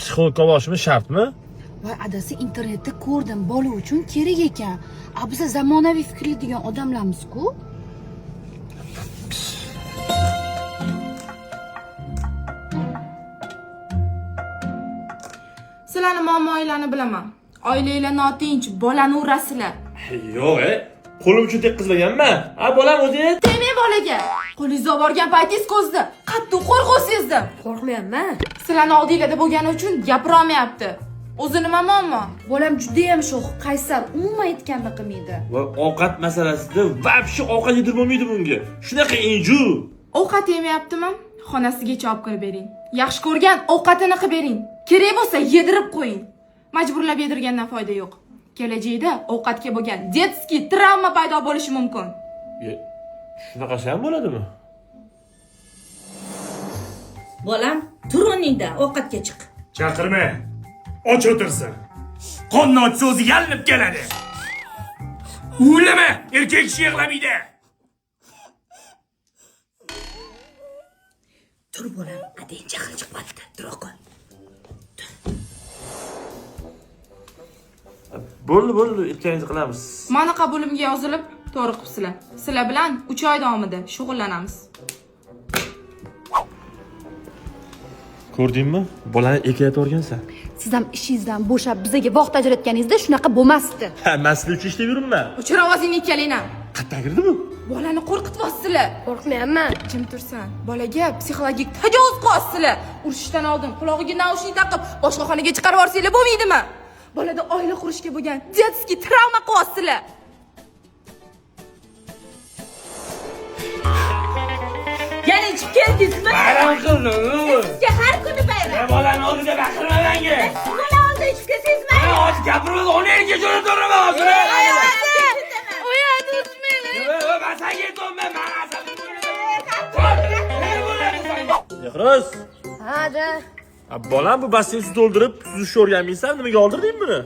Psixologga borishimiz shartmi? Voy adasi, internetda ko'rdim, bola uchun kerak ekan. A biza zamonaviy fikrlaydigan odamlarmiz-ku. Sizlarni muammoinglarni bilaman. Oilanglar notinch, bolani urasizlar. Yo'q, e. Qo'lim uchun tekkizlaganman. Ha, bolam o'zi Tegmang bolaga. Qo'lingizga olib borgan paytingiz ko'zda qattiq qo'rquv sezdim. Qo'rqmayapman. Sizlarni oldinglarda bo'lgani uchun gapirolmayapti. O'zi nima muammo? Bolam judayam sho'x, qaysar, umuman aytganini qilmaydi. Va ovqat masalasida вообще ovqat yedirib bo'lmaydi bunga. Shunaqa inju. Ovqat yemayaptimi? Xonasigacha olib kirib bering. Yaxshi ko'rgan ovqatini qilib bering. Kerak bo'lsa yedirib qo'ying. Majburlab yedirgandan foyda yo'q. Kelajakda ovqatga bo'lgan детский travma paydo bo'lishi mumkin. E, shunaqasi ham bo'ladimi? Bolam, tur o'rningda, ovqatga chiq. Chaqirma. Och o'tirsin. Qonni ochsa o'zi yalinib keladi. O'ylama, erkak kishi yig'lamaydi. Tur bolam, adang jahl chiqyapti. Tura qol. Bo'ldi, bo'ldi, aytganingizni qilamiz. Mani qabulimga yozilib, to'g'ri qilibsizlar. Sizlar bilan 3 oy davomida shug'ullanamiz. Ko'rdingmi? Bolani erkalatib yuborgansan. Siz ham ishingizdan bo'shab bizaga vaqt ajratganingizda shunaqa bo'lmasdi. Ha, man sizlar uchun ishlab yuribman. O'chir ovozingni ikkalingni. Qayerdan kirdi bu? Bolani qo'rqityapsizlar. Qo'rqmayapman. Jim tursan. Bolaga psixologik tajovuz qilyapsizlar. Urushishdan oldin qulog'iga naushnik taqib, boshqa xonaga chiqarib yuborsanglar bo'lmaydimi? Bolada oila qurishga bo'lgan детский travma qilyapsizlar. Yana ichib keldingizmi? Bayram qildim. Sizga har kuni bayram. Bolani oldida baqirma menga. Bola oldida ichib kelsangiz mayli. Hozir gapirma, ona yerga jo'nataman hozir. O'yat urishmanglar. Man senga aytyapman, man asabim bo'ladi. Nima bo'ladi senga? Ehroz. Ha, da. A, bolam bu basseyn suv to'ldirib suzishni o'rganmaysan, nimaga oldirding buni?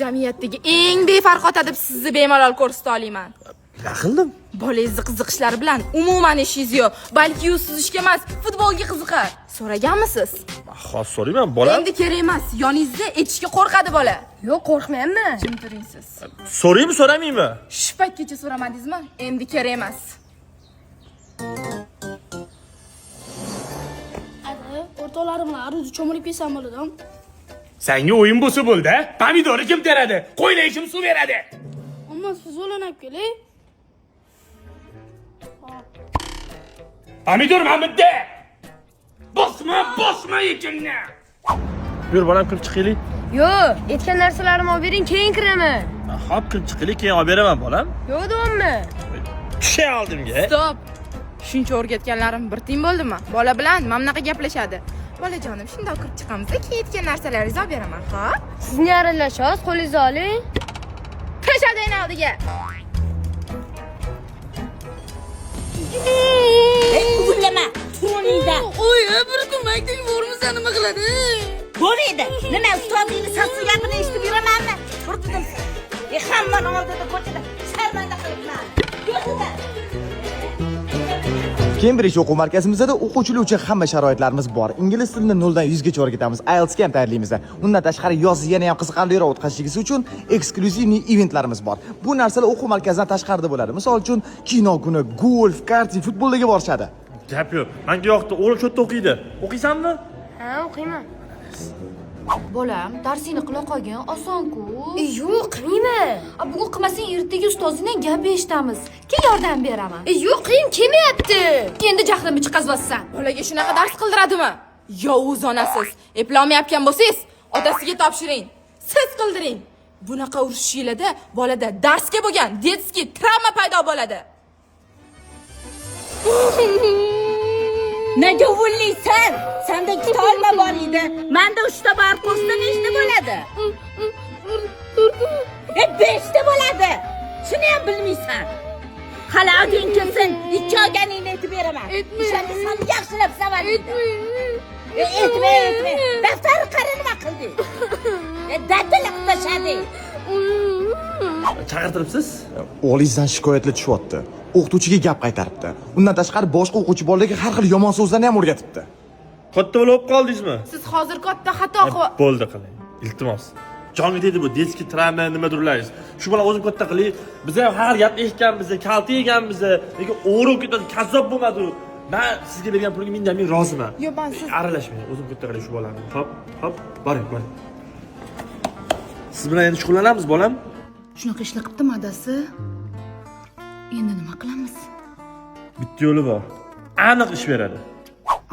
Jamiyatdagi eng befarq ota deb sizni bemalol ko'rsata olaman. Nima qildim? Bolangizni qiziqishlari bilan umuman ishingiz yo'q. Balki u suzishga emas, futbolga qiziqar. So'raganmisiz? Hozir so'rayman, bolam. Endi kerak emas. Yoningizda etishga qo'rqadi bola. Yo'q, qo'rqmayapman. Jim turing siz. So'raymi, so'ramaymi? Shu paytgacha so'ramadingizmi? Endi kerak emas. Ada, o'rtoqlarim bilan aruzda cho'milib ketsam bo'ladimi? Senga o'yin bo'lsa bo'ldi, a? Pomidorni kim teradi? Qo'ylarga kim suv beradi? Ammo siz o'lanib keling. Pomidor mana bu yerda. Bosma, bosma ekinni. Yur bolam, kirib chiqaylik. Yo'q, aytgan narsalarimni olib bering, keyin kiraman. Hop, kirib chiqaylik, keyin olib beraman bolam. Yo'q, deyapman. Tushay oldimga. Stop. Shuncha o'rgatganlarim bir tiyin bo'ldimi? Bola bilan mana bunaqa gaplashadi. Bolajonim, shundoq kirib chiqamiz, keyin aytgan narsalaringizni olib beraman, xo'p? Siz ne aralashyapsiz? Qo'lingizni oling. Tashlading oldiga. Ey, uvillama, tur o'rningda. Oy, bir kun maktabga bormasa nima qiladi? Bo'lmaydi. Nima, ustozingni sassiq gapini eshitib yuramanmi? Tur dedim. E, hammani oldida ko'chada sharmanda qilibman. Ko'zida. Cambridge o'quv markazimizda o'quvchilar uchun hamma sharoitlarimiz bor. Ingliz tilini 0 dan 100 gacha o'rgatamiz, IELTS ga ham tayyorlaymiz. Undan tashqari yoz yana ham qiziqarliroq o'tkazishingiz uchun eksklyuzivniy eventlarimiz bor. Bu narsalar o'quv markazidan tashqarida bo'ladi. Misol uchun kino kuni, golf, karting, futbolga borishadi. Gap yo'q. Menga yoqdi. O'g'lim shu yerda o'qiydi. O'qiysanmi? Ha, o'qiyman. Bolam, darsingni qila qolgin, oson-ku. Yo'q, qilmayman. A bugun qilmasang ertaga ustozingdan gap eshitamiz. Keyin yordam beraman. Yo'q, qilgim kelmayapti. Endi jahlimni chiqazyapsan. Bolaga shunaqa dars qildiradimi? Yovuz onasiz. Eplolmayotgan bo'lsangiz, otasiga topshiring. Siz qildiring. Bunaqa urushishlarda bolada darsga bo'lgan детский travma paydo bo'ladi. Nega uvillaysan? Senda ikkita olma bor edi. Menda uchta bor, qo'shsa nechta bo'ladi? E, beshta bo'ladi. Shuni ham bilmaysan. Hali ading kelsin, ikki olganingni aytib beraman. O'shanda seni yaxshilab savalaydi. E, aytma, aytma. Daftarni qara nima qilding? E, dadil qilib tashlading. Chaqirtiribsiz? O'g'lingizdan shikoyatlar tushyapti. O'qituvchiga gap qaytaribdi. Undan tashqari boshqa o'quvchi bolalarga har xil yomon so'zlarni ham o'rgatibdi. Katta bola bo'lib qoldingizmi? Siz hozir katta xato qil. Bo'ldi, qiling. Iltimos. Jonga tegdi bu детский travma nimadirlaringiz. Shu bola o'zim katta qiling. Biz ham har gap eshitganmiz, kalta yeganmiz, lekin o'g'ri bo'lib ketmadi, kazzob bo'lmadi u. Men sizga bergan pulga mingdan ming roziman. Yo'q, man siz Aralashmang, o'zim katta qilay shu bolani. Hop, hop, boring, boring. Siz bilan endi shug'ullanamiz, bolam. Shunaqa ishlar qilibdimi adasi? Endi nima qilamiz? Bitta yo'li bor. Aniq ish beradi.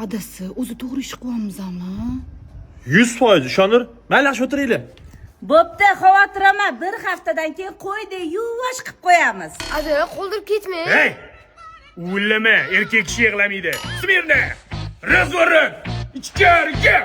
Adasi, o'zi to'g'ri ish qilyapmizmi? 100% ishonir. Mayli, yaxshi o'tiringlar. Bo'pti, xavotir olma, bir haftadan keyin qo'ydek yuvosh qilib qo'yamiz. Ada, qoldirib ketmang. Hey! Uvillama, erkak kishi yig'lamaydi. Смирно! Разворот! Ichkariga!